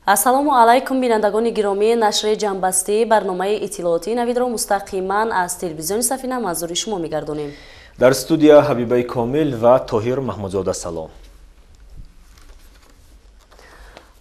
Ассалому алайкум, бинандагони гиромӣ. Нашри ҷамъбастии барномаи иттилоотии Навидро мустақиман аз телевизиони Сафина манзури шумо мегардонем. Дар студия Ҳабибаи Комил ва Тоҳир Маҳмудзода. Салом.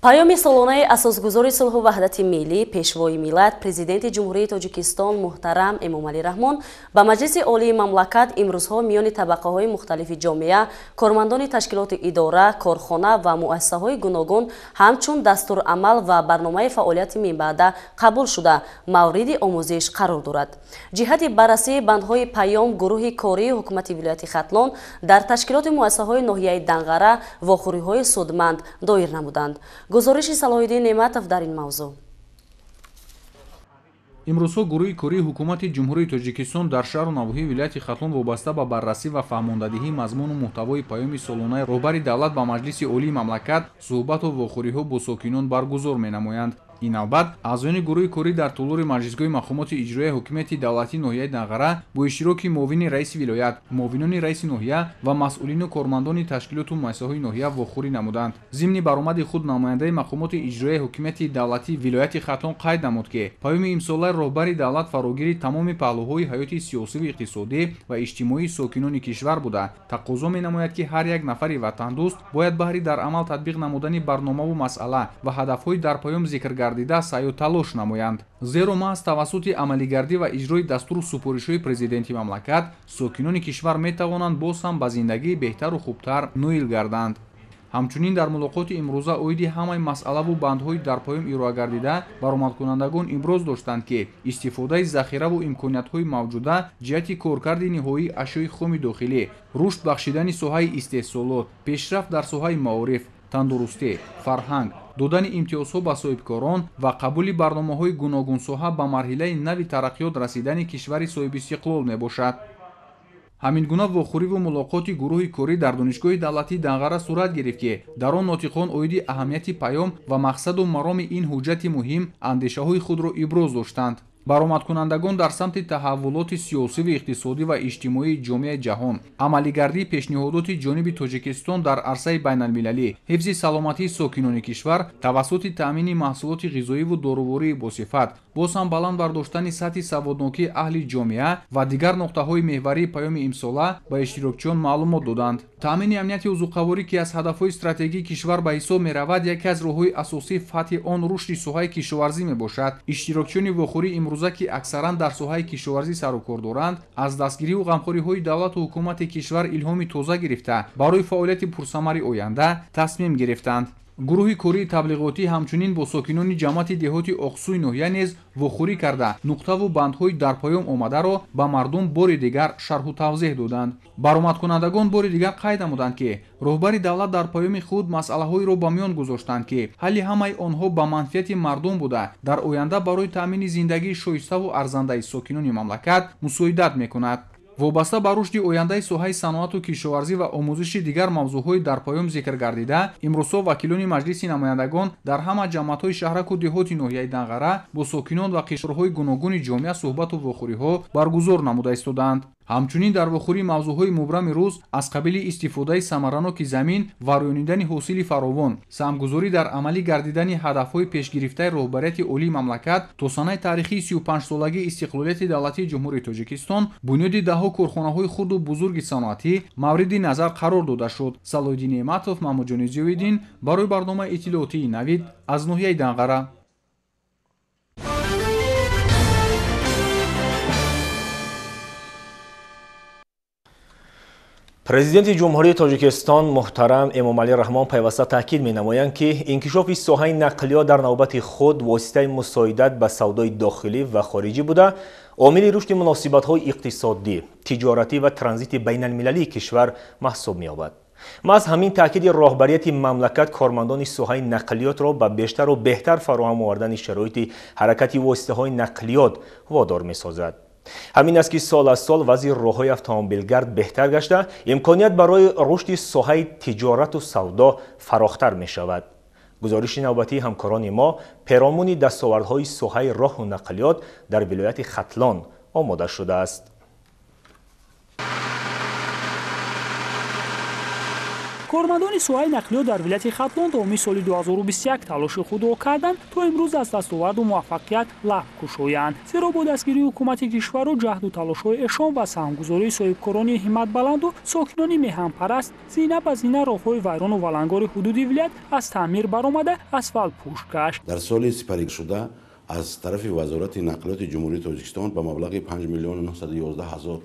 Паёми солонаи асосгузори сулҳу ваҳдати миллӣ, пешвои миллат, президенти Ҷумҳурии Тоҷикистон муҳтарам Эмомалӣ Раҳмон ба Маҷлиси Олии мамлакат имрӯзҳо миёни табақаҳои мухталифи ҷомеа, кормандони ташкилоти идора, корхона ва муассисаҳои гуногун ҳамчун дастурамал ва барномаи фаъолияти минбаъда қабул шуда, мавриди омӯзиш қарор дорад. Ҷиҳати баррасии бандҳои паём гурӯҳи кории ҳукумати вилояти Хатлон дар ташкилоти муассисаҳои ноҳияи Данғара вохӯриҳои судманд доир намуданд. Гузориши Салоҳиддин Неъматов дар ин мавзӯъ. Имрӯзҳо гурӯҳи кории ҳукумати Ҷумҳурии Тоҷикистон дар шаҳру навоҳии вилояти Хатлон вобаста ба баррасӣ ва фаҳмондадиҳии мазмуну муҳтавои паёми солонаи роҳбари давлат ба Маҷлиси Олии мамлакат суҳбату вохӯриҳо бо сокинон баргузор менамоянд. Ин навбат аъзоёни гурӯҳи корӣ дар тулури маҷлисгоҳи мақомоти иҷроияи ҳокимияти давлатии ноҳияи Данғара бо иштироки муовини раиси вилоят, муовинони раиси ноҳия ва масъулину кормандони ташкилоту муассисаҳои ноҳия вохӯрӣ намуданд. Зимни баромади худ намояндаи мақомоти иҷроияи ҳокимияти давлатии вилояти Хатлон қайд намуд, ки паёми имсолаи роҳбари давлат фарогири тамоми паҳлӯҳои ҳаёти сиёсиву иқтисодӣ ва иҷтимоии сокинони кишвар буда, тақозо менамояд, ки ҳар як нафари ватандӯст бояд баҳри дар амал татбиқ намудани барномаву масъала ва ҳадафҳои дар паём зикр гардида саъю талош намоянд. Зеро маҳз тавассути амалигардӣ ва иҷрои дастуру супоришҳои президенти мамлакат сокинони кишвар метавонанд боз ҳам ба зиндагии беҳтару хубтар ноил гарданд. Ҳамчунин дар мулоқоти имрӯза оиди ҳамаи масъалаву бандҳои дар паём ироа гардида баромадкунандагон имроз доштанд, ки истифодаи захираву имкониятҳои мавҷуда ҷиҳати коркарди ниҳоии ашёи хоми дохилӣ, рушд бахшидани соҳаи истеҳсолот, пешрафт дар соҳаи маориф, тандурустӣ, фарҳанг, додани имтиёзҳо ба соҳибкорон ва қабули барномаҳои гуногунсоҳа ба марҳилаи нави тараққиёт расидани кишвари соҳибистиқлол мебошад. Ҳамин гуна вохӯриву мулоқоти гурӯҳи корӣ дар Донишгоҳи давлатии Данғара сурат гирифт, ки дар он нотиқон оиди аҳамияти паём ва мақсаду мароми ин ҳуҷҷати муҳим андешаҳои худро иброз доштанд. Баромадкунандагон дар самти таҳаввулоти сиёсиву иқтисодӣ ва иҷтимоии ҷомеаи ҷаҳон, амалигардии пешниҳодоти ҷониби Тоҷикистон дар арсаи байналмилалӣ, ҳифзи саломатии сокинони кишвар тавассути таъмини маҳсулоти ғизоиву дорувории босифат, боз ҳам баланд бардоштани сатҳи саводнокии аҳли ҷомеа ва дигар нуқтаҳои меҳварии паёми имсола ба иштирокчиён маълумот доданд. Таъмини амнияти озуқаворӣ, ки аз ҳадафҳои стратегии кишвар ба ҳисоб меравад, яке аз роҳҳои асосии фатҳи он рушди соҳаи кишоварзӣ мебошад. Иштирокчиёни вохӯрии имрӯза, ки аксаран дар соҳаи кишоварзӣ сарукор доранд, аз дастгириву ғамхориҳои давлату ҳукумати кишвар илҳоми тоза гирифта, барои фаъолияти пурсамари оянда тасмим гирифтанд. Гурӯҳи кории таблиғотӣ ҳамчунин бо сокинони ҷамоати деҳоти Оқсӯи ноҳия низ вохӯрӣ карда, нуқтаву бандҳои дар паём омадаро ба мардум бори дигар шарҳу тавзеҳ доданд. Баромадкунандагон бори дигар қайд намуданд, ки роҳбари давлат дар паёми худ масъалаҳоеро ба миён гузоштанд, ки ҳалли ҳамаи онҳо ба манфиати мардум буда, дар оянда барои таъмини зиндагии шоиставу арзандаи сокинони мамлакат мусоидат мекунад. Вобаста ба рушди ояндаи соҳаи саноату кишоварзӣ ва омӯзиши дигар мавзӯъҳои дар паём зикр гардида, имрӯзҳо вакилони Маҷлиси намояндагон дар ҳама ҷамоатҳои шаҳраку деҳоти ноҳияи Данғара бо сокинон ва қишрҳои гуногуни ҷомеа суҳбату вохӯриҳо баргузор намуда истодаанд. Ҳамчунин дар вохӯрии мавзӯъҳои мубрами рӯз аз қабили истифодаи самараноки замин ва рӯёнидани ҳосили фаровон, саҳмгузорӣ дар амалӣ гардидани ҳадафҳои пешгирифтаи роҳбарияти олии мамлакат то санаи таърихии 35-солагии истиқлолияти давлатии Ҷумҳурии Тоҷикистон, бунёди даҳҳо корхонаҳои хурду бузурги саноатӣ мавриди назар қарор дода шуд. Салоҳиддин Неъматов, Маҳмудҷони Зиёиддин барои барномаи иттилоотии Навид аз ноҳияи Данғара. Президенти Ҷумҳурии Тоҷикистон муҳтарам Эмомалӣ Раҳмон пайваста таъкид менамоянд, ки инкишофи соҳаи нақлиёт дар навбати худ воситаи мусоидат ба савдои дохилӣ ва хориҷӣ буда, омили рушди муносибатҳои иқтисодӣ, тиҷоратӣ ва транзити байналмилалии кишвар маҳсуб меёбад. Маҳз ҳамин таъкиди роҳбарияти мамлакат кормандони соҳаи нақлиётро ба бештару беҳтар фароҳам овардани шароити ҳаракати воситаҳои нақлиёт водор месозад. Ҳамин аст, ки сол аз сол вазъи роҳҳои автомобилгард беҳтар гашта, имконият барои рушди соҳаи тиҷорату савдо фарохтар мешавад. Гузориши навбатии ҳамкорони мо перомуни дастовардҳои соҳаи роҳу нақлиёт дар вилояти Хатлон омода шудааст. Кормандони соҳаи нақлиёт дар вилояти Хатлон давоми соли 2021 талоши худро карданд, то имрӯз аз дастоварду муваффақият лаб кушоянд. Зеро бо дастгирии ҳукумати кишвару ҷаҳду талошҳои эшон ва саҳмгузории соҳибкорони ҳимматбаланду сокинони меҳанпараст зина ба зина роҳҳои вайрону валангори ҳудуди вилоят аз таъмир баромада асфалт пӯш гашт. Дар соли сипаришуда аз тарафи Вазорати нақлиёти Ҷумҳурии Тоҷикистон ба маблағи 5 911 000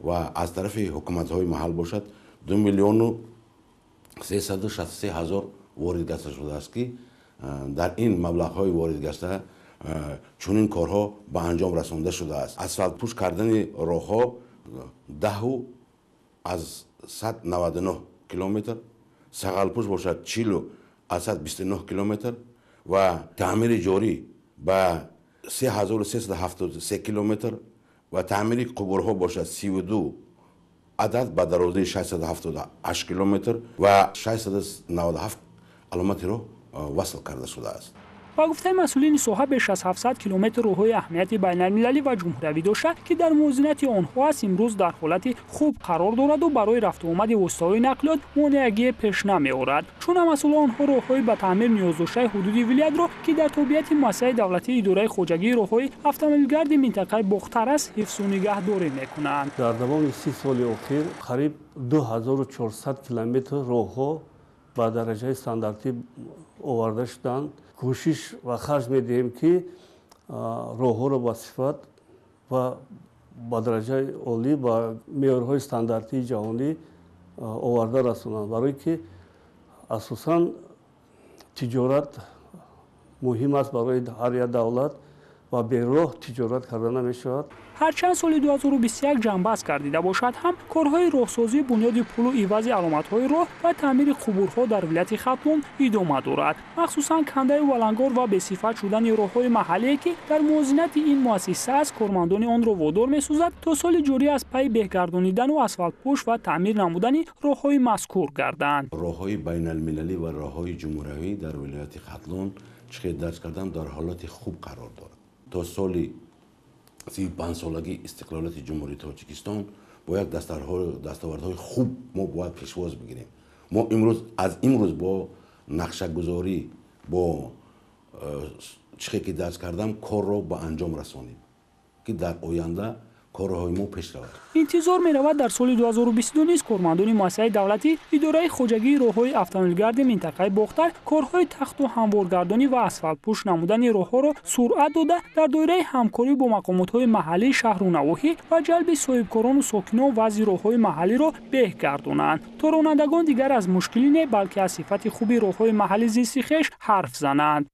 ва аз тарафи ҳукуматҳои маҳал бошад 2 363 000 ворид гашта шудааст, ки дар ин маблағҳои ворид гашта чунин корҳо ба анҷом расонда шудааст. Асфалтпӯш кардани роҳҳо 10,99 километр, сағалпӯш бошад 40,29 километр ва таъмири ҷорӣ ба 3373 километр ва таъмири қубурҳо бошад 32 адад ба дарозии 678 километр ва 697 аломати роҳ васл карда шудааст. Ба гуфтаи масъулини соҳа, беш аз 700 километр роҳҳои аҳамияти байналмилалӣ ва ҷумҳуриявӣ дошта, ки дар мувозинати онҳо аст, имрӯз дар ҳолати хуб қарор дораду барои рафтуомади воситаҳои нақлиёт монеагие пеш намеорад. Чуна масъулон онҳо роҳҳои ба таъмир ниёз доштаи ҳудуди вилоятро, ки дар тобеияти муассисаи давлатии идораи хоҷагии роҳҳои автомобилгарди минтақаи Бохтар аст, ҳифзу нигаҳдорӣ мекунанд. Дар давоми 30 соли охир қариб 2400 километр роҳҳо ба дараҷаи стандартӣ оварда шуданд. Кӯшиш ва харҷ медиҳем, ки роҳҳоро ба сифат ва ба дараҷаи олӣ, ба меъёрҳои стандартии ҷаҳонӣ оварда расонанд, барое ки асосан тиҷорат муҳим аст барои ҳар як давлат ва бероҳ тиҷорат карда намешавад. Ҳарчанд соли 2021 ҷанбаст гардида бошад ҳам, корҳои роҳсозӣ, бунёди пулу ивази аломатҳои роҳ ва таъмири қубурҳо дар вилояти Хатлон идома дорад. Махсусан кандаю валангор ва бесифат шудани роҳҳои маҳаллие, ки дар мувозинати ин муассиса аст, кормандони онро водор месозад, то соли ҷорӣ аз пайи беҳгардонидану асфалтпӯш ва таъмир намудани роҳҳои мазкур гарданд. Роҳҳои байналмилалӣ ва роҳҳои ҷумҳуриявӣ дар вилояти Хатлон, чӣ хел дарҷ кардам, дар ҳолати хуб қарор дорад. То соли 35-солагии истиқлолияти Ҷумҳурии Тоҷикистон бо як дастовардҳои хуб мо бояд пешвоз бигирем. Мо имрӯз аз имрӯз бо нақшагузорӣ, бо чӣ хел ки дарҷ кардам, корро ба анҷом расонем, ки дар оянда корҳои мо пеш равад. Интизор меравад, дар соли 2022 низ кормандони муассисаи давлатӣ идораи хоҷагии роҳҳои автомобилгарди минтақаи Бохтар корҳои тахту ҳамворгардонӣ ва асфалтпӯш намудани роҳҳоро суръат дода, дар доираи ҳамкорӣ бо мақомотҳои маҳаллии шаҳру навоҳӣ ва ҷалби соҳибкорону сокинон вазъи роҳҳои маҳаллиро беҳ гардонанд, то ронандагон дигар аз мушкилӣ не, балки аз сифати хуби роҳҳои маҳалли зисти хеш ҳарф зананд.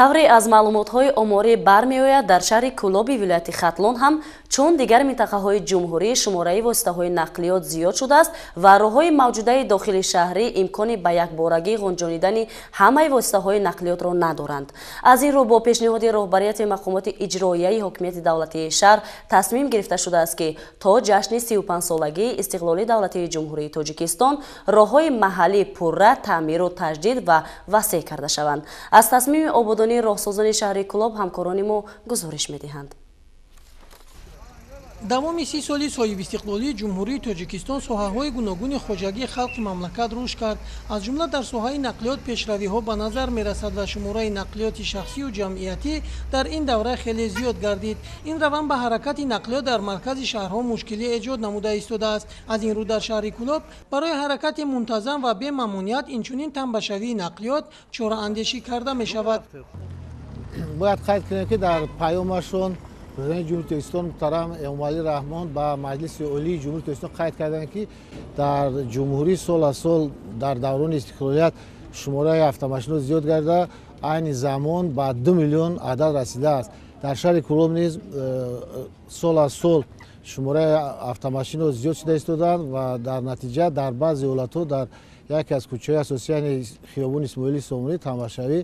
Тавре аз маълумотҳои оморӣ бармеояд, дар шаҳри Кӯлоби вилояти Хатлон ҳам чун дигар минтақаҳои ҷумҳурӣ шумораи воситаҳои нақлиёт зиёд шудааст ва роҳҳои мавҷудаи дохили шаҳрӣ имкони ба якборагӣ ғунҷонидани ҳамаи воситаҳои нақлиётро надоранд. Аз ин рӯ бо пешниҳоди роҳбарияти мақомоти иҷроияи ҳокимияти давлатии шаҳр тасмим гирифта шудааст, ки то ҷашни 35-солагии истиқлоли давлатии Ҷумҳурии Тоҷикистон роҳҳои маҳаллӣ пурра таъмиру таҷдид ва васеъ карда шаванд. Аз тасмими ободонии роҳсозони шаҳри Кӯлоб ҳамкорони мо гузориш медиҳанд. Давоми 30 соли соҳибистиқлолии Ҷумҳурии Тоҷикистон соҳаҳои гуногуни хоҷагии халқи мамлакат рушд кард. Аз ҷумла дар соҳаи нақлиёт пешравиҳо ба назар мерасад ва шумораи нақлиёти шахсию ҷамъиятӣ дар ин давра хеле зиёд гардид. Ин раванд ба ҳаракати нақлиёт дар маркази шаҳрҳо мушкилӣ эҷод намуда истодааст. Аз ин рӯ дар шаҳри Кӯлоб барои ҳаракати мунтазам ва бемамоният, инчунин тамбашавии нақлиёт чораандешӣ карда мешавад. Бояд қайд кунем, ки дар паёмашон Президенти Ҷумҳурии Тоҷикистон муҳтарам Эмомалӣ Раҳмон ба Маҷлиси Олии Ҷумҳурии Тоҷикистон қайд карданд, ки дар ҷумҳурӣ сол аз сол дар даврони истиқлолият шумораи автомошинаҳо зиёд гарда, айни замон ба 2 миллион адад расидааст. Дар шаҳри Кӯлоб низ сол аз сол шумораи автомошинаҳо зиёд шуда истодаанд ва дар натиҷа дар баъзе ҳолатҳо дар яке аз кӯчаҳои асосӣ, яъне хиёбони Исмоили Сомонӣ, тамбашавӣ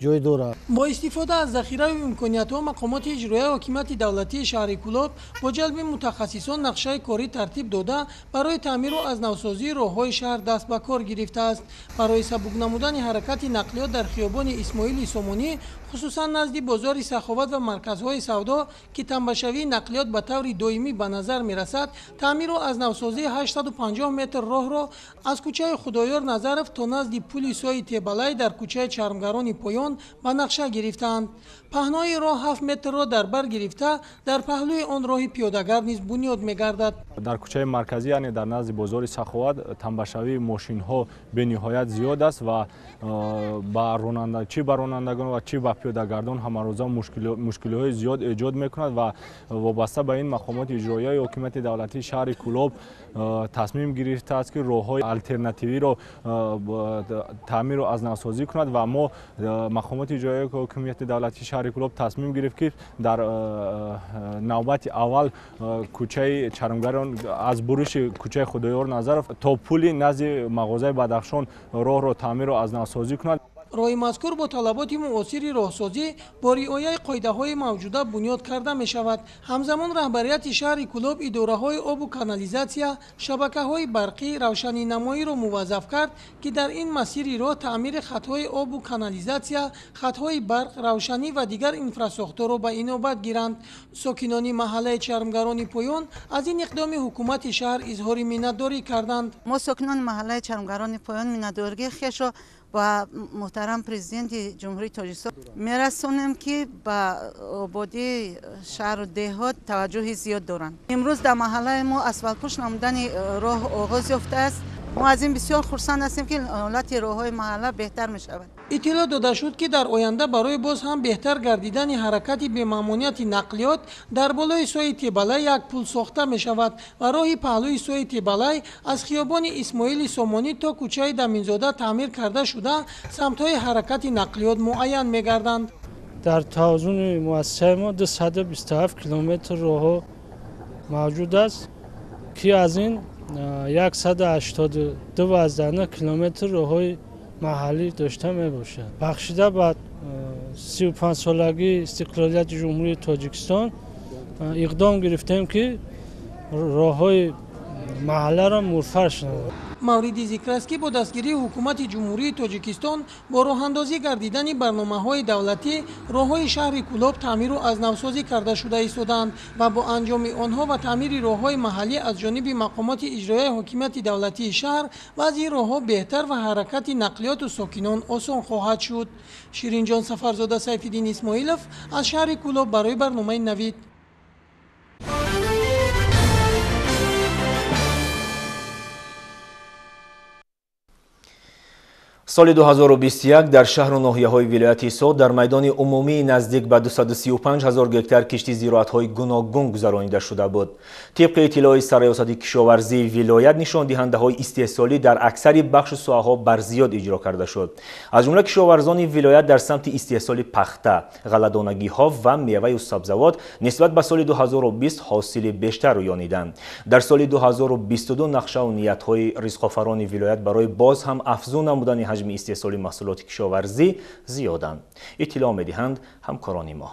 ҷой дорад. Бо истифода аз захираву имкониятҳо мақомоти иҷроияи ҳокимияти давлатии шаҳри Кӯлоб бо ҷалби мутахассисон нақшаи корӣ тартиб дода, барои таъмиру аз навсозии роҳҳои шаҳр даст ба кор гирифтааст. Барои сабук намудани ҳаракати нақлиёт дар хиёбони Исмоили Сомонӣ, Хусусан назди бозори Саховат ва марказҳои савдо, ки тамбашавии нақлиёт ба таври доимӣ ба назар мерасад, таъмиру аз навсозии 850 метр роҳро аз кӯчаи Худоёр Назаров то назди пули Сои Тебалай дар кӯчаи Чармгарони Поён ба нақша гирифтаанд. Паҳнои роҳ 7 метрро дар бар гирифта, дар паҳлӯи он роҳи пиёдагард низ бунёд мегардад. Дар кӯчаи марказӣ, яъне дар назди бозори Саховат, тамбашавии мошинҳо бениҳоят зиёд аст ва чӣ ба ронандагон ва чӣ ба пиёдагардон ҳамарӯза мушкилиҳои зиёд эҷод мекунад ва вобаста ба ин мақомоти иҷроияи ҳокимияти давлатии шаҳри Кӯлоб тасмим гирифтааст, ки роҳҳои алтернативиро таъмиру аз навсозӣ кунад ва мо мақомоти иҷроияи ҳокимияти давлатии шаҳри Кӯлоб тасмим гирифт, ки дар навбати аввал кӯчаи Чармгарон аз буриши кӯчаи Худоёр Назаров то пули назди мағозаи Бадахшон роҳро таъмиру аз навсозӣ кунад. Роҳи мазкур бо талаботи муосири роҳсозӣ бо риояи қоидаҳои мавҷуда бунёд карда мешавад. Ҳамзамон раҳбарияти шаҳри Кӯлоб идораҳои обу канализатсия, шабакаҳои барқӣ, равшанинамоиро муваззаф кард, ки дар ин масири роҳ таъмири хатҳои обу канализатсия, хатҳои барқ, равшанӣ ва дигар инфрасохторро ба инобат гиранд. Сокинони маҳаллаи Чармгарони Поён аз ин иқдоми ҳукумати шаҳр изҳори миннатдорӣ карданд. Мо сокинони маҳаллаи Чармгарони Поён миннатдории хешро ба муҳтарам президенти Ҷумҳурии Тоҷикистон мерасонем, ки ба ободии шаҳру деҳот таваҷҷӯҳи зиёд доранд. Имрӯз дар маҳаллаи мо асфалтпӯш намудани роҳ оғоз ёфтааст. Мо аз ин бисёр хурсанд ҳастем, ки ҳолати роҳҳои маҳалла беҳтар мешавад. Иттилоъ дода шуд, ки дар оянда барои боз ҳам беҳтар гардидани ҳаракати бемамониати нақлиёт дар болои Сои Тебалай як пул сохта мешавад ва роҳи паҳлӯи Сои Тебалай аз хиёбони Исмоили Сомонӣ то кӯчаи Даминзода таъмир карда шуда, самтҳои ҳаракати нақлиёт муайян мегарданд. Дар тавозуни муассисаи мо 227 километр роҳҳо мавҷуд аст, ки аз ин 182 километр роҳҳои маҳаллӣ дошта мебошад. Бахшида ба 35-солагии истиқлолияти Ҷумҳурии Тоҷикистон иқдом гирифтем, ки роҳҳои маҳалларо мурфарш намоем. Мавриди зикр аст, ки бо дастгирии ҳукумати Ҷумҳурии Тоҷикистон бо роҳандозӣ гардидани барномаҳои давлатӣ роҳҳои шаҳри Кӯлоб таъмиру аз навсозӣ карда шуда истодаанд ва бо анҷоми онҳо ва таъмири роҳҳои маҳаллӣ аз ҷониби мақомоти иҷроияи ҳокимияти давлатии шаҳр вазъи роҳҳо беҳтар ва ҳаракати нақлиёту сокинон осон хоҳад шуд. Ширинҷон Сафарзода, Сайфиддин Исмоилов аз шаҳри Кӯлоб барои барномаи Навид. Соли 2021 дар шаҳру ноҳияҳои вилояти Суғд дар майдони умумии наздик ба 235 ҳазор гектар кишти зироатҳои гуногун гузаронида шуда буд. Тибқи иттилои Сарраёсати кишоварзии вилоят, нишондиҳандаҳои истеҳсолӣ дар аксари бахшу соҳаҳо барзиёд иҷро карда шуд. Аз ҷумла кишоварзони вилоят дар самти истеҳсоли пахта, ғалладонагиҳо ва меваю сабзавот нисбат ба соли 2020 ҳосили бештар рӯёниданд. Дар соли 2022 нақшаву ниятҳои ризқофарони вилоят барои боз ҳам афзун намудани ҳаҷми истеҳсоли маҳсулоти кишоварзӣ зиёданд. Иттилоъ медиҳанд ҳамкорони мо.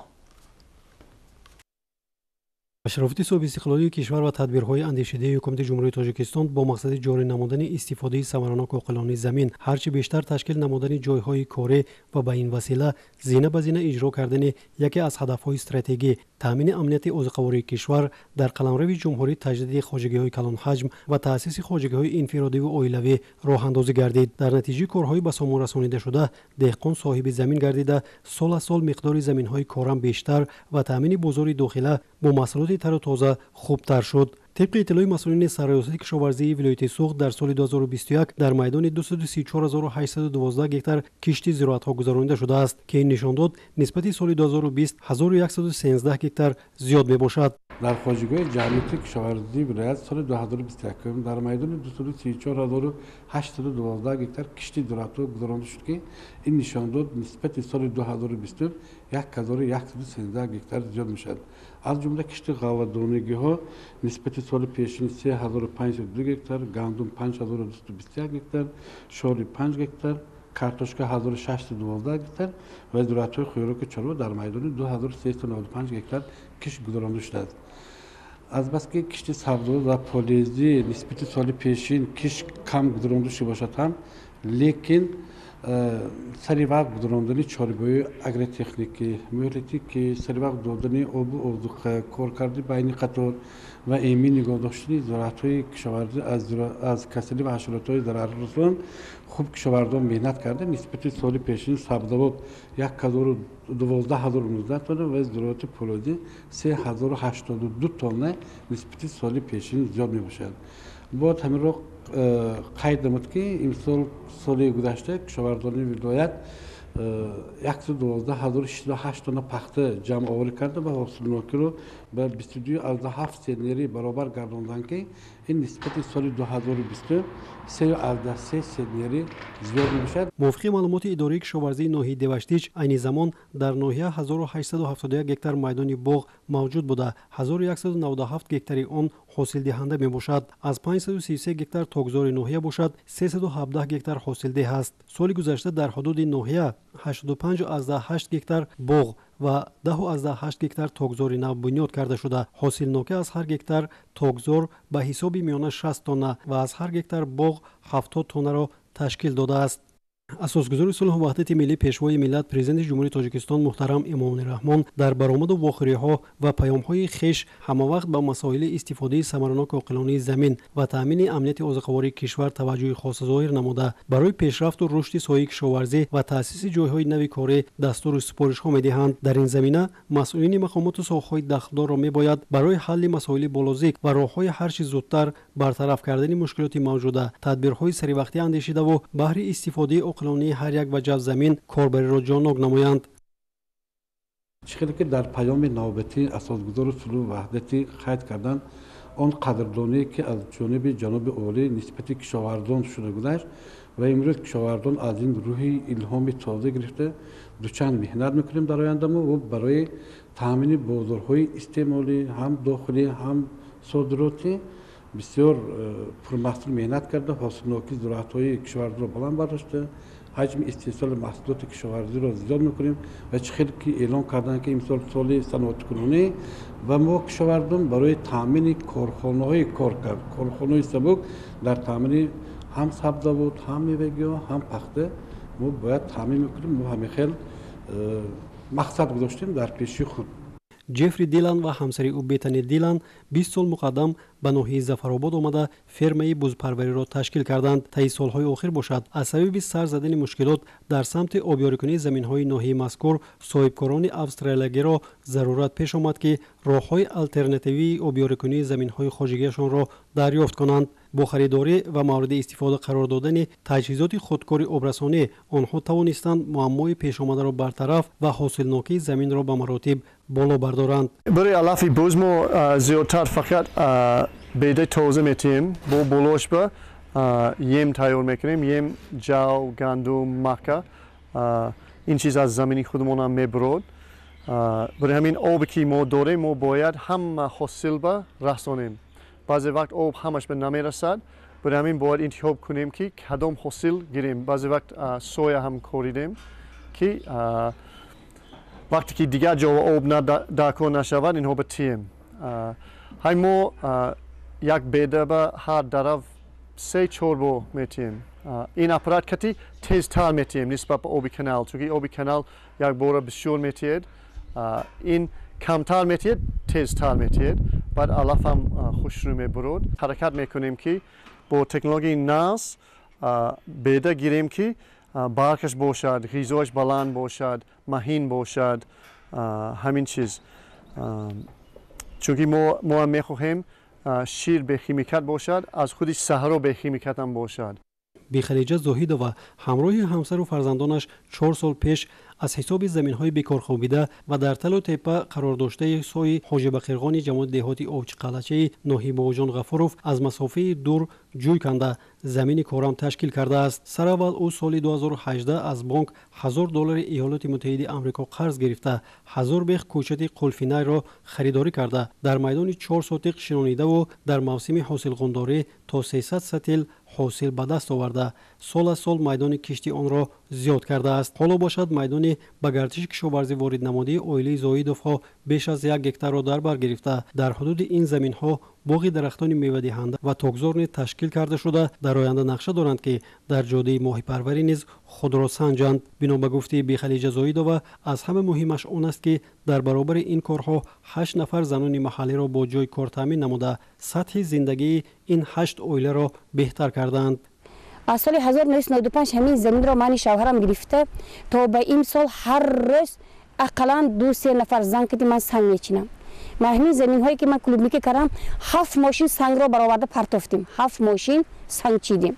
Шарофати соҳиби истиқлолии кишвар ва тадбирҳои андешидаи ҳукумати Ҷумҳурии Тоҷикистон бо мақсади ҷорӣ намудани истифодаи самаранок оқилонаи замин, ҳарчи бештар ташкил намудани ҷойҳои корӣ ва ба ин васила зина ба зина иҷро кардани яке аз ҳадафҳои стратегӣ таъмини амнияти озуқавории кишвар дар қаламрави ҷумҳурӣ, таҷдиди хоҷагиҳои калонҳаҷм ва таъсиси хоҷагиҳои инфиродиву оилавӣ роҳандозӣ гардид. Дар натиҷаи корҳои ба сомон расонидашуда деҳқон соҳиби замин гардида, сол аз сол миқдори заминҳои корам бештар ва таъмини бозори дохила бо маҳсулоти тару тоза хубтар шуд. Тибқи иттилои масъулини Сарраёсати кишоварзии вилояти Суғд, дар соли 2021 дар майдони 234812 гектар кишти зироатҳо гузаронида шудааст, ки ин нишондод нисбати соли 2020 1113 гектар зиёд мебошад. Дар хоҷагиҳои ҷамъияти кишоварзии вилоят соли 2021 дар майдони 234812 гектар кишти зироатҳо гузаронида шуд, ки ин нишондод нисбати соли 2020 1113 гектар зиёд мешавад. Аз ҷумла кишти ғалладонагиҳо нисбати соли пешин 3502 гектар, гандум 5221 гектар, шори 5 гектар, картошка 1612 гектар ва зироатҳои хӯроки чорво дар майдони 2395 гектар кишт гузаронида шудааст. Азбаски кишти сабзавот ва полезӣ нисбати соли пешин кишт кам гузаронида шуда бошад ҳам, лекин Сари вақт гузарондани чорабиҳои агротехникӣ, муҳлати ки сари вақт додани обу озуқа, коркарди байни қатор ва эмин нигоҳ доштани зироатҳои кишоварзӣ аз касалӣ ва ҳашаротҳои зараррасон хуб кишоварзон меҳнат карда, нисбати соли пешин сабзавот 12019 тонна ва зироати полозӣ 3082 тонна нисбати соли пешин зиёд мебошад. Бояд ҳаминро қайд намуд, ки имсол соли гузашта кишоварзони вилоят 112608 тонна пахта ҷамъоварӣ карда ва ҳосилнокиро ба 22,7 центнери баробар гардонданд, ки ин нисбати соли 2023 3,3 центнери зиёд мебошад. Мувофиқи маълумоти идораи кишоварзии ноҳияи Деваштич, айни замон дар ноҳия 1871 гектар майдони боғ мавҷуд буда, 1197 гектари он ҳосилдиҳанда мебошад. Аз 533 гектар токзори ноҳия бошад, 317 гектар ҳосилдеҳ аст. Соли гузашта дар ҳудуди ноҳия 85,8 гектар боғ ва 10,8 гектар токзори нав бунёд карда шуда, ҳосилнокӣ аз ҳар гектар токзор ба ҳисоби миёна 60 тонна ва аз ҳар гектар боғ 70 тоннаро ташкил додааст. Асосгузори сулҳу ваҳдати миллӣ, Пешвои миллат, Президенти Ҷумҳурии Тоҷикистон муҳтарам Эмомалӣ Раҳмон дар баромаду вохӯриҳо ва паёмҳои хеш ҳамавақт ба масоили истифодаи самараноки оқилонаи замин ва таъмини амнияти озуқавории кишвар таваҷҷӯҳи хоса зоҳир намуда, барои пешрафту рушди соҳаи кишоварзӣ ва таъсиси ҷойҳои нави корӣ дастуру супоришҳо медиҳанд. Дар ин замина масъулини мақомоту соҳаҳои дахлдорро мебояд барои ҳалли масоили болозикр ва роҳҳои ҳарчи зудтар бартараф кардани мушкилоти мавҷуда тадбирҳои саривақтӣ андешидаву баҳри истифодаи оқилонаи ҳар як ваҷаб замин корбариро ҷоннок намоянд. Чӣ хеле ки дар паёми навбатии асосгузори сулҳу ваҳдатӣ қайд карданд, он қадрдоние ки аз ҷониби ҷаноби олӣ нисбати кишоварзон шуда гузашт ва имрӯз кишоварзон аз ин рӯҳи илҳоми тоза гирифта дучанд меҳнат мекунем дар ояндамо ва барои таъмини бозорҳои истеъмолӣ ҳам дохилӣ ҳам содиротӣ бисёр пурмаҳсул меҳнат карда, ҳосилнокии зироатҳои кишоварзиро баланд бардошта, ҳаҷми истеҳсоли маҳсулоти кишоварзиро зиёд мекунем ва чӣ хеле ки эълон карданд, ки имсол соли саноаткунонӣ ва мо кишоварзон барои таъмини корхонаҳои коркард, корхонаҳои сабук дар таъмини ҳам сабзавот, ҳам мевагиҳо, ҳам пахта мо бояд таъмин мекунем. Мо ҳамин хел мақсад гузоштем дар пеши худ. Ҷеффри Дилан ва ҳамсари ӯ Бетани Дилан 20 сол муқаддам ба ноҳияи Зафаробод омада фермаи бузпарвариро ташкил карданд. Таи солҳои охир бошад, аз сабаби сар задани мушкилот дар самти обёрикунии заминҳои ноҳияи мазкур соҳибкорони австралиягиро зарурат пеш омад, ки роҳҳои алтернативии обёрикунии заминҳои хоҷагиашонро дарёфт кунанд. Бо харидорӣ ва мавриди истифода қарор додани таҷҳизоти худкори обрасонӣ онҳо тавонистанд муаммои пешомадаро бартараф ва ҳосилнокии заминро ба маротиб боло бардоранд. Барои алафи буз мо зиёдтар фақат бедаи тоза метиҳем, бо болош ба ем тайёр мекунем, ем ҷав, гандум, мака. Ин чиз аз замини худамонам мебурод. Барои ҳамин обе ки мо дорем, мо бояд ҳама ҳосил ба расонем. Баъзе вақт об ҳамаш ба намерасад, барои ҳамин бояд интихоб кунем, ки кадом ҳосил гирем. Баъзе вақт соя ҳам коридем, ки вақте ки дигар ҷо об даркор нашавад, инҳо ба тием. Ҳай мо як беда ба ҳар дарав 3-4 бор метиҳем. Ин аппарат кати тезтар метиҳем нисбат ба оби канал, чунки оби канал як бора бисёр метиҳед, ин камтар метиҳед, тезтар метиҳед. Баъд алафам хушрӯ мебурод. Ҳаракат мекунем, ки бо технологияи наз беда гирем, ки баркаш бошад, ғизояш баланд бошад, маҳин бошад, ҳамин чиз. Чунки мо ҳам мехоҳем шир бехимикат бошад, аз худи саҳро бехимикатам бошад. Бехадиҷа Зоҳидова ҳамроҳи ҳамсару фарзандонаш 4 сол пеш аз ҳисоби заминҳои бекорхобида ва дар талу тепа қарор доштаи сои Ҳоҷибақирғони ҷамоати деҳоти Овчиқалачаи ноҳияи Бобоҷон Ғафуров аз масофаи дур ҷӯй канда замини корам ташкил кардааст. Сараввал ӯ соли 2018 аз бонк 1000 доллари Иёлоти Муттаҳиди Амрико қарз гирифта, 1000 бех кӯчати қулфинайро харидорӣ карда, дар майдони 4 сотиқ шинонидаву дар мавсими ҳосилғундорӣ то 300 сатил ҳосил ба даст оварда, сол аз сол майдони кишти онро зиёд кардааст. Ҳоло бошад, майдони ба гардиши кишоварзӣ ворид намудии оилаи Зоидовҳо беш аз 1 гектарро дар бар гирифта, дар ҳудуди ин заминҳо Боғи дарахтони мевадиҳанда ва токзор низ ташкил карда шуда, дар оянда нақша доранд, ки дар ҷодаи моҳипарварӣ низ худро санҷанд. Бино ба гуфтаи Бехалиҷа Зоидова, аз ҳама муҳимаш он аст, ки дар баробари ин корҳо 8 нафар занони маҳаллиро бо ҷой кор таъмин намуда, сатҳи зиндагии ин 8 оиларо беҳтар кардаанд. Аз соли 1995 ҳамин заминро мани шавҳарам гирифта, то ба имсол ҳар рӯз ақаллан 2-3 нафар зан киди ман санг мечинам. Ман ҳамин заминҳое ки ман клубника кардам, 7 мошин сангро бароварда партофтем, 7 мошин санг чидем.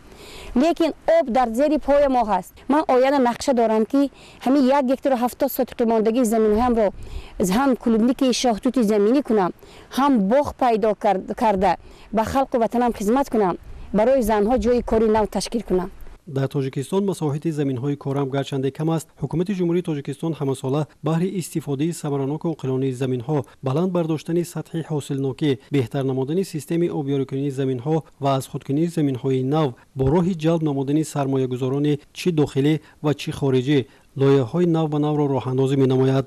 Лекин об дар зери пои мо ҳаст. Ман оянда нақша дорам, ки ҳамин 1 гектару 70 сотиқи мондагии заминҳоямро ҳам клубники шоҳтути заминӣ кунам, ҳам боғ пайдо карда ба халқу ватанам хизмат кунам, барои занҳо ҷои кори нав ташкил кунам. Дар Тоҷикистон масоҳати заминҳои корам гарчанде кам аст, ҳукумати Ҷумҳурии Тоҷикистон ҳамасола баҳри истифодаи самараноку оқилонаи заминҳо, баланд бардоштани сатҳи ҳосилнокӣ, беҳтар намудани системаи обёрикунии заминҳо ва аз худкунии заминҳои нав бо роҳи ҷалб намудани сармоягузорони чӣ дохилӣ ва чӣ хориҷӣ лоиҳаҳои нав ба навро роҳандозӣ менамояд.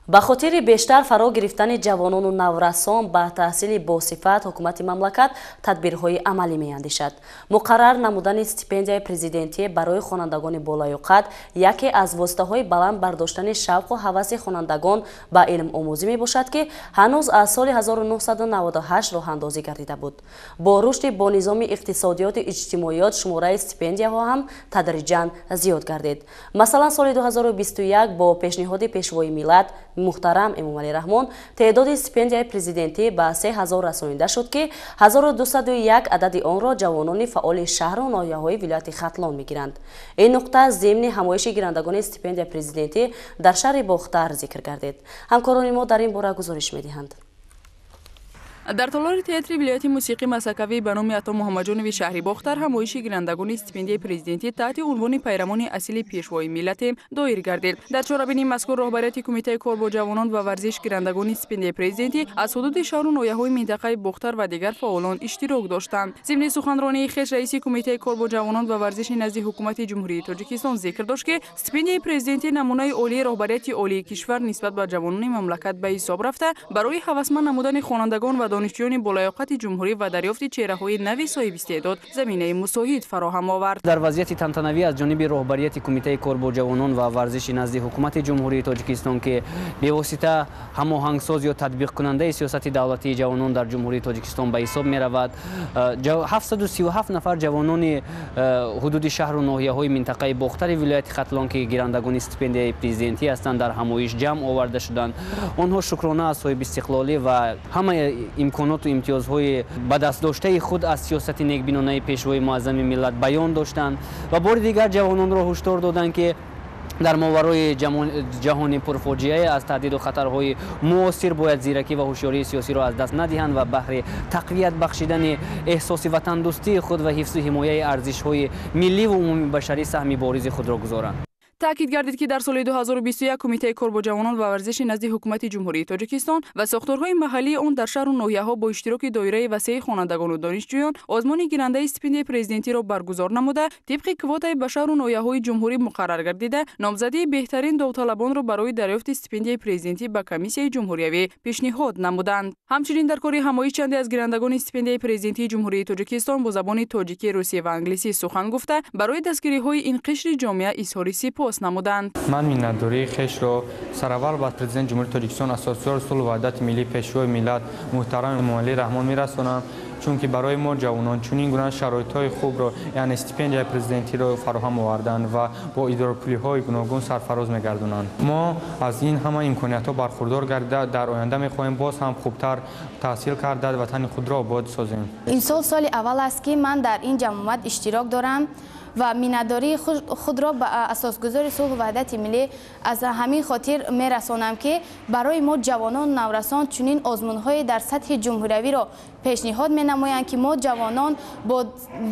Ба хотири бештар фаро гирифтани ҷавонону наврасон ба таҳсили босифат ҳукумати мамлакат тадбирҳои амалӣ меандешад. Муқаррар намудани стипендияи президентӣ барои хонандагони болаёқат яке аз воситаҳои баланд бардоштани шавқу ҳаваси хонандагон ба илмомӯзӣ мебошад, ки ҳанӯз аз соли 1998 роҳандозӣ гардида буд. Бо рушди бонизоми иқтисодиёту иҷтимоиёт шумораи стипендияҳо ҳам тадриҷан зиёд гардид. Масалан, соли 2021 бо пешниҳоди Пешвои миллат муҳтарам Эмомалӣ Раҳмон теъдоди стипендияи президентӣ ба 3000 расонида шуд, ки 1201 адади онро ҷавонони фаъоли шаҳру ноҳияҳои вилояти Хатлон мегиранд. Ин нуқта зимни ҳамоиши гирандагони стипендияи президентӣ дар шаҳри Бохтар зикр гардид. Ҳамкорони мо дар ин бора гузориш медиҳанд. Дар толори театри вилояти мусиқӣ масакавӣ ба номи Ато Муҳаммадҷонови шаҳри Бохтар ҳамоиши гирандагони стипендияи президентӣ таҳти унвони пайрамони асили Пешвои миллатем доир гардид. Дар чорабинии мазкур роҳбарияти Кумитаи кор бо ҷавонон ва варзиш, гирандагони стипендияи президентӣ аз ҳудуди шаҳру ноҳияҳои минтақаи Бохтар ва дигар фаъолон иштирок доштанд. Зимни суханронии хеш раиси Кумитаи кор бо ҷавонон ва варзиши назди Ҳукумати Ҷумҳурии Тоҷикистон зикр дошт, ки стипендияи президентӣ намунаи олии роҳбарияти олии кишвар нисбат ба ҷавонони мамлакат ба ҳисоб рафта, барои ҳавасманд намудани хонандагон ва донишҷӯёни болаёқати ҷумҳурӣ ва дарёфти чеҳраҳои нави соҳибистеъдод заминаи мусоид фароҳам овард. Дар вазъияти тантанавӣ аз ҷониби роҳбарияти Кумитаи кор бо ҷавонон ва варзиши назди Ҳукумати Ҷумҳурии Тоҷикистон, ки бевосита ҳамоҳангсоз ё татбиқкунандаи сиёсати давлатии ҷавонон дар Ҷумҳурии Тоҷикистон ба ҳисоб меравад, 737 нафар ҷавонони ҳудуди шаҳру ноҳияҳои минтақаи Бохтари вилояти Хатлон, ки гирандагони стипендияи президентӣ ҳастанд, дар ҳамоиш ҷамъ оварда шуданд. Онҳо шукрона аз соҳибистиқлолӣ ва ҳамаи имконоту имтиёзҳои ба даст доштаи худ аз сиёсати некбинонаи Пешвои муаззами миллат баён доштанд ва бори дигар ҷавононро ҳушдор доданд, ки дар моварои ҷаҳони пурфоҷиае аз таҳдиду хатарҳои муосир бояд зиракӣ ва ҳушёрии сиёсиро аз даст надиҳанд ва баҳри тақвият бахшидани эҳсоси ватандӯстии худ ва ҳифзу ҳимояи арзишҳои миллӣ ва умумибашарӣ саҳми боризи худро гузоранд. Таъкид гардид, ки дар соли 2021 Кумитаи кор бо ҷавонон ва варзиши назди Ҳукумати Ҷумҳурии Тоҷикистон ва сохторҳои маҳаллии он дар шаҳру ноҳияҳо бо иштироки доираи васеи хонандагону донишҷӯён озмуни гирандаи стипендияи президентиро баргузор намуда, тибқи квотаи ба шаҳру ноҳияҳои ҷумҳурӣ муқаррар гардида, номзадии беҳтарин довталабонро барои дарёфти стипендияи президентӣ ба комиссияи ҷумҳуриявӣ пешниҳод намуданд. Ҳамчунин дар кори ҳамоиш чанде аз гирандагони стипендияи президентии Ҷумҳурии Тоҷикистон бо забони тоҷикӣ, русӣ ва англисӣ сухан гуфта, барои дастгириҳои ин қишри ҷомеа изҳори сипос намуданд. Ман миннатдории хешро сараввал ба Президенти Ҷумҳурии Тоҷикистон, Асосгузори сулҳу ваҳдати миллӣ, Пешвои миллат муҳтарам Эмомалӣ Раҳмон мерасонам, чунки барои мо ҷавонон чунин гуна шароитҳои хубро, яъне стипендияи президентиро фароҳам оварданд ва бо идорапулиҳои гуногун сарфароз мегардонанд. Мо аз ин ҳама имкониятҳо бархурдор гардида, дар оянда мехоҳем боз ҳам хубтар таҳсил карда ватани худро обод созем. Имсол соли аввал аст, ки ман дар ин ҷамъомад иштирок дорам ва миннатдории худро ба асосгузори сулҳу ваҳдати миллӣ аз ҳамин хотир мерасонам, ки барои мо ҷавонон наврасон чунин озмунҳое дар сатҳи ҷумҳуриявиро пешниҳод менамоянд, ки мо ҷавонон бо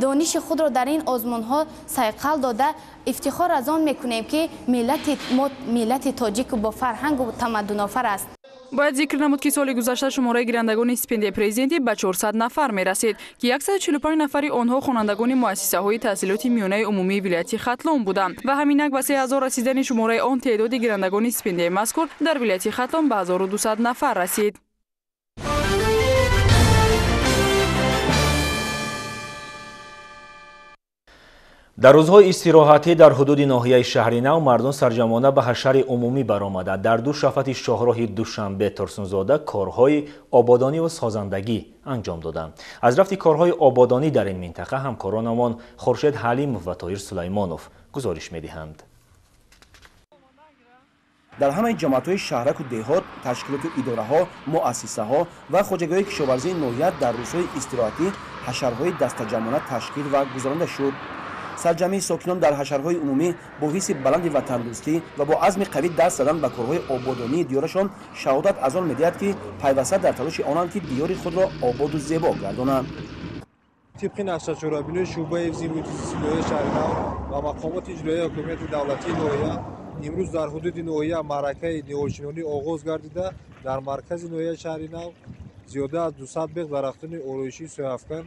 дониши худро дар ин озмунҳо сайқал дода ифтихор аз он мекунем, ки миллати мо миллати тоҷик бо фарҳангу тамаддунофар аст. Бояд зикр намуд, ки соли гузашта шумораи гирандагони стипендияи президентӣ ба 400 нафар мерасид, ки 145 нафари онҳо хонандагони муассисаҳои таҳсилоти миёнаи умумии вилояти Хатлон буданд ва ҳаминак ба 3000 расидани шумораи он теъдоди гирандагони стипендияи мазкур дар вилояти Хатлон ба 1200 нафар расид. Дар рӯзҳои истироҳатӣ дар ҳудуди ноҳияи Шаҳринав мардум сарҷамъона ба ҳашари умумӣ баромада, дар ду шафати шоҳроҳи Душанбе Турсунзода корҳои ободонӣ ва созандагӣ анҷом доданд. Аз рафти корҳои ободонӣ дар ин минтақа ҳамкоронамон Хуршед Ҳалимов ва Тоҳир Сулаймонов гузориш медиҳанд. Дар ҳамаи ҷамоатҳои шаҳраку деҳот, ташкилоту идораҳо, муассисаҳо ва хоҷагиҳои кишоварзии ноҳия дар рӯзҳои истироҳатӣ ҳашарҳои дастаҷамъона ташкил ва гузаронда шуд. Сарҷамъии сокинон дар ҳашарҳои умумӣ бо ҳисси баланди ватандӯстӣ ва бо азми қавӣ даст задан ба корҳои ободонии диёрашон шаҳодат аз он медиҳад, ки пайваста дар талоши онанд, ки диёри худро ободу зебо гардонанд. Тибқи нақшачорабинои шӯъбаи ҳифзи муҳити зисти ноҳияи Шаҳринав ва мақомоти иҷроияи ҳокимияти давлатии ноҳия имрӯз дар ҳудуди ноҳия маъракаи ниҳолшинонӣ оғоз гардида, дар маркази ноҳияи Шаҳринав зиёда аз 200 бех дарахтони ороишии сояафкан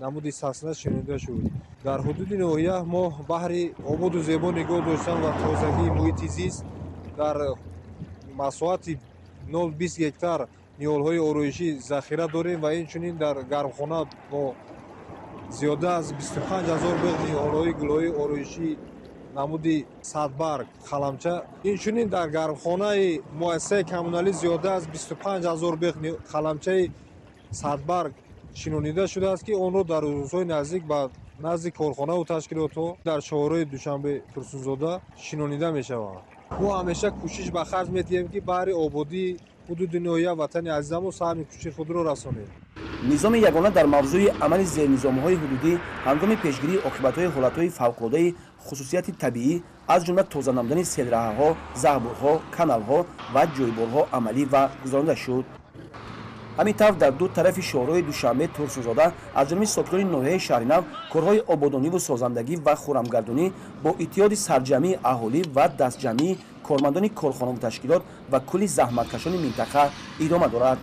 намуди сасна шинонда шуд. Дар ҳудуди ноҳия мо баҳри ободу зебо нигоҳ доштан ва тозагии муҳити зист дар масоҳати 0,20 гектар ниҳолҳои ороишӣ захира дорем ва инчунин дар гармхона бо зиёда аз 25 000 бех ниҳолҳои гулҳои ороишӣ намуди садбарг, қаламча. Инчунин дар гармхонаи муассисаи коммуналӣ зиёда аз 25 000 бех қаламчаи садбарг шинонида шудааст, ки онро дар рӯзҳои наздик ба назди корхонаву ташкилотҳо дар шоҳроҳи Душанбе Турсунзода шинонида мешаванд. Мо ҳамеша кӯшиш ба харҷ медиҳем, ки баҳри ободии ҳудуди ноҳия ватани азизамо саҳми кӯшиши худро расонем. Низоми ягона дар мавзӯи амали зернизомҳои ҳудудӣ ҳангоми пешгирии оқибатҳои ҳолатҳои фавқулодаи хусусияти табиӣ, аз ҷумла тоза намудани селраҳаҳо, заҳбурҳо, каналҳо ва ҷойборҳо амалӣ ва гузаронида шуд. Ҳамин тавр дар ду тарафи шоҳроҳи Душанбе Турсунзода аз ҷониби сокинони ноҳияи Шаҳринав корҳои ободониву созандагӣ ва хуррамгардонӣ бо иттиҳоди сарҷамъии аҳолӣ ва дастҷамъии кормандони корхонаву ташкилот ва кулли заҳматкашони минтақа идома дорад.